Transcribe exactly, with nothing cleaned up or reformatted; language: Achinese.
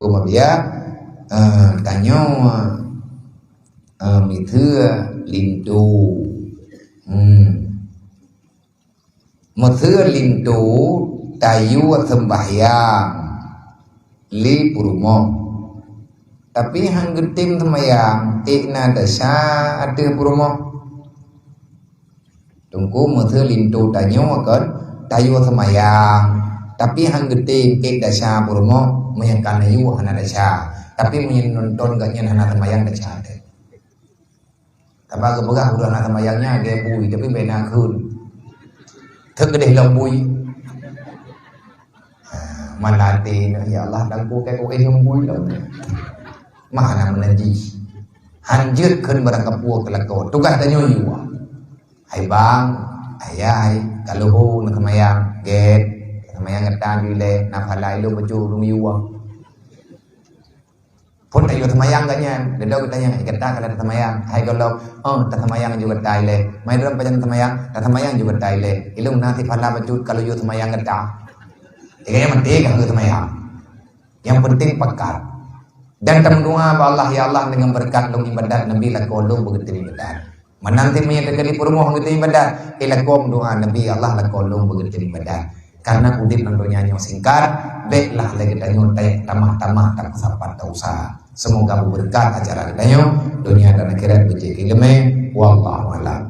Peue biak, eh, tanyoe, eh, miseue linto. Hmm. Miseue linto tayue seumbahyang lé peurumoh. Tapi han geutem seumayang, ék na desya ateueh peurumoh. Teungku, miseue linto tanyoe kon tayue seumayang, tapi han geutem ék desya peurumoh, meunyo ka neuyue hana desya. Tapi meunyo nonton gobnyan hana seumayang, desya teuh. Taba geupeugah ureueng hana seumayang nyan lagèe bui, tapi bèk na kheun. Teuk geudeh lom bui. Ha, malah até, "Ya Allah, Teungku, keu keu ngon bui lom." Mah na meunajih. Han jeuet kheun barang kapeue keu lakoe. Tugaih tanyoe yue. Hai bang, ayah, hai, ka lheueh na seumayang, gèt. Seumayang gata jih lé, na pahala ilôn bacut ulôn yue. Phon tayue seumayang gobnyan, dudoe geutanyong, "Eh, gata ka lheueh taseumayang?" "Hai gohlom." "Oh, taseumayang ju gata ilèe." "Meunyo droe pajan taseumayang?" "Taseumayang ju gata ilèe." "Ilôn na sipahala bacut ka lôn yue seumayang gata." Tiga nyang maté ka lheueh seumayang. Nyang penting pakat. Dan tameudoa bak Allah, "Ya Allah, deungon beureukat lôn ibadat Nabi lakoe lôn beugeutem ibadat." Meunan cit meunyo teuka di peurumoh geutem ibadat, eh, lakoe meudoa, "Nabi, ya Allah, lakoe lôn beugeutem ibadat." Karena udép lam donya nyoe singkat, bèklah lé geutanyoe tayue tamah-tamah tapeusapat ta-useuha. Semoga beubeureukat acara geutanyoe, donya dan akhirat beujeuet keu ileumèe. Wallahu a'lam.